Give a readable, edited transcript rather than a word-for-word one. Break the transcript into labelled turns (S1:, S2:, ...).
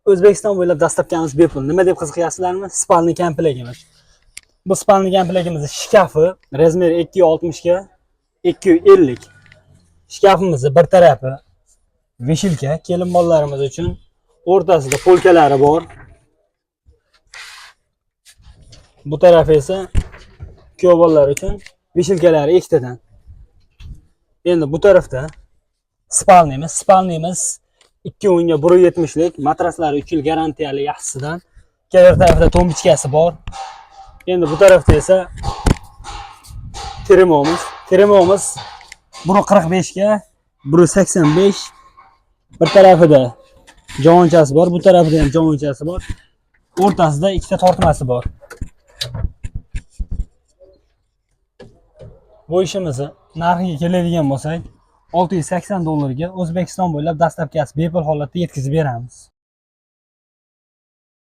S1: O'zbekiston bo'ylab dostavkamiz bepul. Nima deb qiziqyapsizlarmi? Spalni komplektimiz. Bu spalni komplektimizni shkafi razmeri 260 ga 250. Shkafimizni bir tarafi vishilka kelin bolalarimiz uchun, o'rtasida polkalari bor. Bu tarafi esa kuyov bolalar uchun vishilkalari ikkitadan. Endi bu tarafda spalnimiz, spalnimiz 2 o'nga 1.70 lik, matraslari 3 yil garantiyali yaxshisidan. Ikkala tarafida tombichkasi bor. Endi bu tarafda esa termomiz, termomiz 1.45 ga 1.85. Bir tarafida javonchasi bor, bu tarafida ham javonchasi bor. O'rtasida ikkita tortmasi bor. Bu ishimizni narxiga keladigan bo'lsak, 680 dollarga O'zbekiston bo'ylab dostavkasi bepul holatda yetkazib beramiz.